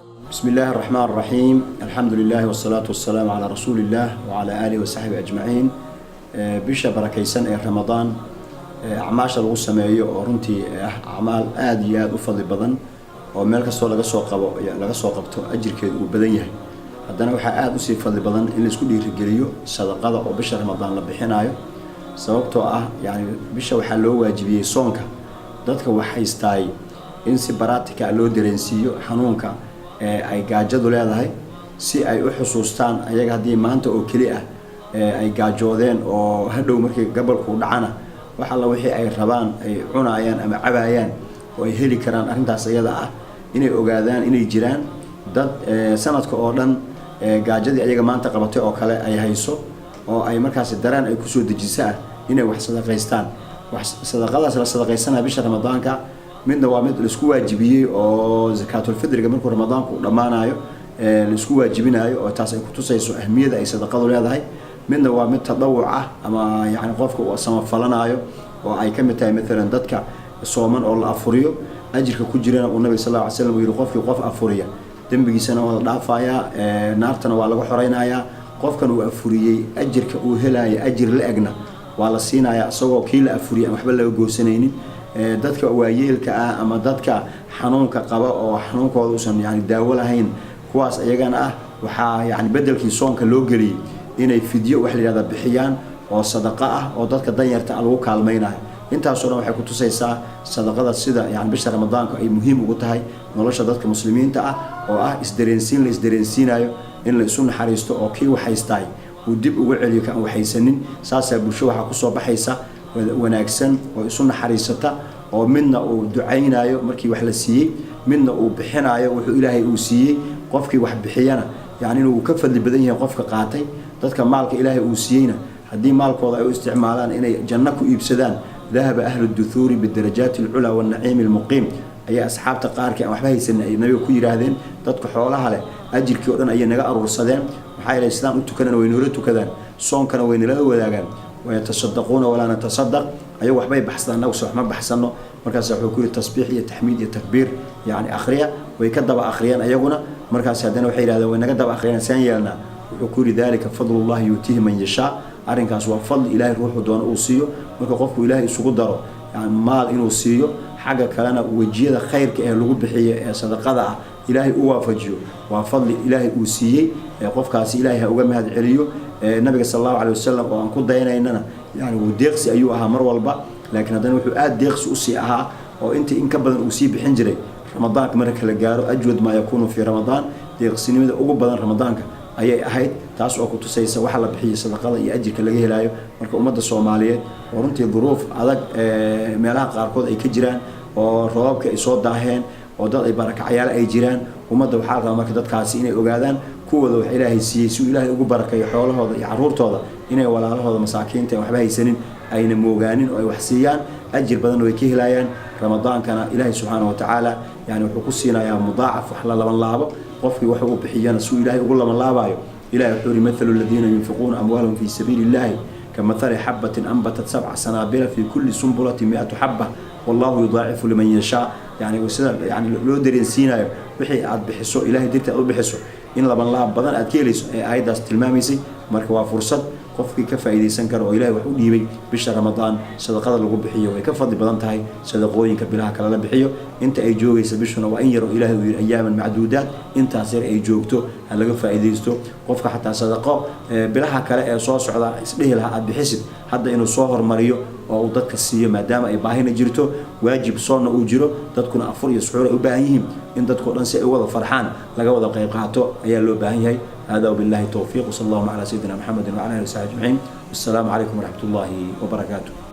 بسم الله الرحمن الرحيم، الحمد لله والصلاة والسلام على رسول الله وعلى آله وصحبه أجمعين. Bisha barakaysan ee Ramadaan acmaasha lagu sameeyo oo runtii ah acmaal aada iyo aada u fadli badan oo meel kastoo laga soo qabo laga soo qabto ajirkeedu uu badan yahay, haddana waxaa aada usii fadli badan in laisku dhiirigeliyo sadaqada oo bisha Ramadaan la bixinayo, sababtoo ah yani bisha waxaa loo waajibiyey soonka dadka wax haystaay in si practical loo dareensiiyo xanuunka ee ay gaajadu leedahay, si ay u xusuustaan ayaga haddii maanta oo keli ah ay gaajoodeen oo hadhow markii gabalku dhacana wax alla wixii ay rabaan ay cunaayaan ama cabaayaan oo ay heli karaan. Arrintaas iyada ah inay ogaadaan inay jiraan dad sanadka oo dhan gaajadii ayaga maanta qabatay oo kale ay hayso oo ay markaasi dareen ay kusoo dejiso ah inay wax sadaqaystaan. Wax sadaqadaas la sadaqaysanaya bisha Ramadaanka midna waa mid laisku waajibiyey oo zakaatulfidriga markuu Ramadaanku dhammaanayo laisku waajibinayo, oo taas ay kutusayso ahmiyada ay sadaqadu leedahay. Midna waa mid tadawuc ah ama yani qofka uu samafalanaayo oo ay ka mid tahay maalan dadka sooman oo la afuriyo, ajirka ku jirana uu Nabiga sal lla ly slam uu yihi: "Qofkii qof afuriya dembigiisana waa la dhaafayaa, naartana waa laga xoreynayaa, qofkan uu afuriyey ajirka uu helaayo ajir la egna waa la siinayaa, isagoo kii la afuriyay aan waxba laga goosanaynin." Dadka waayeelka ah ama dadka xanuunka qaba oo xanuunkooda uusan yani daawo lahayn, kuwaas iyagana ah waxaa yani bedelkii soonka loo geliyey inay fidyo wax la yihahda bixiyaan oo sadaqa ah oo dadka danyarta ah lagu kaalmaynayo. Intaasoo dhan waxay kutusaysaa sadaqada sida yani bisha Ramadaanku ay muhiim ugu tahay nolosha dadka Muslimiinta ah, oo ah isdareensiin la isdareensiinayo in la isu naxariisto oo kii waxaystaay uu dib ugu celiyo ka aan waxaysanin. Saasaa bulsho waxaa kusoo baxaysa wanaagsan oo isu naxariisata, oo midna uu ducaynayo markii wax la siiyey, midna uu bixinayo wuxuu Ilaahay uu siiyey. Qofkii wax bixiyana yani inuu ka fadli badan yahay qofka qaatay. Dadka maalka Ilaahay uu siiyeyna haddii maalkooda ay u isticmaalaan inay janno ku iibsadaan, "ذهب أهل الدثور بالدرجات العلى والنعيم المقيم" ayaa asxaabta qaarkii aan waxba haysanin ay Nabiga ku yidhaahdeen. Dadka xoolaha leh ajirkii oo dhan ayay naga aruursadeen, maxaa yeelay sidaan u tukanana way noola tukadaan, soonkana way nala wadaagaan. "ويتصدقون ولا نتصدق", ayagu waxbay baxsadaan, annagu se wax ma baxsano. Markaas wuxuu ku yidhi: "Tasbiix iyo taxmiid iyo takbiir yani akhriya." Way ka daba akhriyeen ayaguna. Markaas haddana waxay yidhahdeen: "Way naga daba akhriyeen, saan yeelnaa?" Wuxuu ku yidhi: "ذلك فضل الله يؤتيه من يشاء." Arrinkaas waa fadli Ilaahay ruuxuu doono uu siiyo. Marka qofku Ilaahay isugu daro yani maal inuu siiyo, xagga kalena wejiyada khayrka ee lagu bixiyo ee sadaqada ah Ilaahay u waafajiyo, waa fadli Ilaahay uu siiyey. Qofkaasi Ilaahay ha uga mahad celiyo. Nabiga sal Allahu calay wasalam oo aan ku daynaynana yani wuu deeqsi ayuu ahaa mar walba, laakiin haddana wuxuu aada deeqsi usii ahaa oo intii in ka badan uu sii bixin jiray Ramadaanka marka la gaaro. "أجود ما يكون في رمضان", deeqsinimada ugu badan Ramadaanka ayay ahayd, taas oo kutusaysa waxa la bixiyay sadaqada iyo ajirka laga helaayo. Marka ummadda Soomaaliyeed oo runtii duruuf adag meelaha qaarkood ay ka jiraan, oo roobabka ay soo daaheen, oo dad ay barakacyaal ay jiraan, ummadda waxaa la rabaa marka dadkaasi inay ogaadaan kuwooda wax Ilaahay siiyey, si uu Ilaahay ugu barakeeyo xoolahooda iyo caruurtooda, inay walaalahooda masaakiinta waxba haysanin ayna moogaanin oo ay wax siiyaan. Ajir badanna way ka helayaan. Ramadaankana Ilaahay subxaana wa tacaala yani wuxuu ku siinayaa mudaacaf, wax la laban laabo. Qofkii wax uu bixiyana suu Ilaahay ugu laban laabaayo, Ilahay wuxuu yihi: "مثل الذين ينفقون أموالهم في سبيل الله كمثل حبة أنبتت سبع سنابل في كل سنبلة 100 حبة والله يضاعف لمن يشاء." Yani sida yani loo dareensiinayo wixii aad bixiso Ilahay dartii aad u bixiso in laban laab badan aad ka helayso ee aayaddaas tilmaamaysay. Marka waa fursad qofkii ka faa'iidaysan kara oo Ilahay wax u dhiibay. Bisha Ramadaan sadaqada lagu bixiyo way ka fadli badan tahay sadaqooyinka bilaha kale la bixiyo. Inta ay joogaysa bishuna waa in yar oo Ilahay uu yidhi "أياما معدودات". Intaas yar ay joogto ha laga faa'iidaysto. Qofka xataa sadaqo bilaha kale ee soo socda isdhihi lahaa aad bixisid, hadda inuu soo hormariyo oo uu dadka siiyo, maadaama ay baahina jirto, waajib soonna uu jiro, dadkuna afur iyo suxuur ay u baahan yihiin, in dadkao dhan si ay u wada farxaan laga wada qayb qaato ayaa loo baahan yahay. هذا وبالله التوفيق، وصلى الله على سيدنا محمد وعلى اله وصحبه اجمعين، والسلام عليكم ورحمه الله وبركاته.